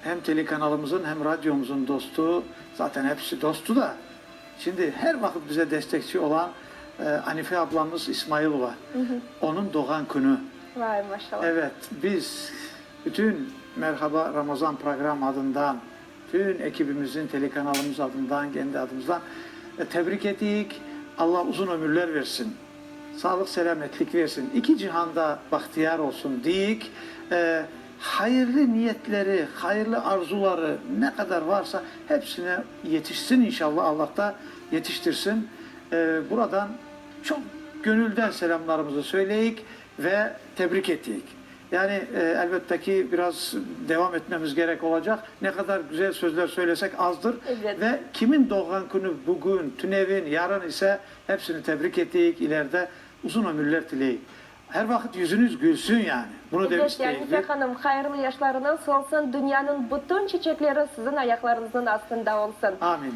Hem telekanalımızın hem radyomuzun dostu, zaten hepsi dostu da, şimdi her vaqıt bize destekçi olan Anife ablamız İsmailova, onıñ doğğan künü. Vay, maşallah. Evet, biz bütün Merhaba Ramazan program adından, bütün ekibimizin, telekanalımız adından, kendi adımızdan tebrik eteyik. Alla uzun ömürler versin, sağlıq-selâmetlik versin, iki cihanda bahtiyar olsun deyik. Hayırlı niyetleri, hayırlı arzuları ne qadar varsa, hepsine yetişsin inşallah, Allah da yetiştirsin. Buradan çoq gönülden selâmlarımızı söyleyik ve tebrik eteyik. Yani, elbette ki, biraz devam etmemiz kerek olacaq. Ne qadar güzel sözler söylesek, azdır. Ve kimin doğğan künü bugün, tünevin, yarın ise, hepsini tebrik eteyik, ileride uzun ömürler tileyik. Her vaqıt yüzüñiz gülsün yani. Bunı dep Elbette, isteyik. Anife hanım, hayırlı yaşlarıñız olsun, dünyanıñ bütün çiçekleri siziñ ayaqlarıñıznıñ astında olsun. Amin.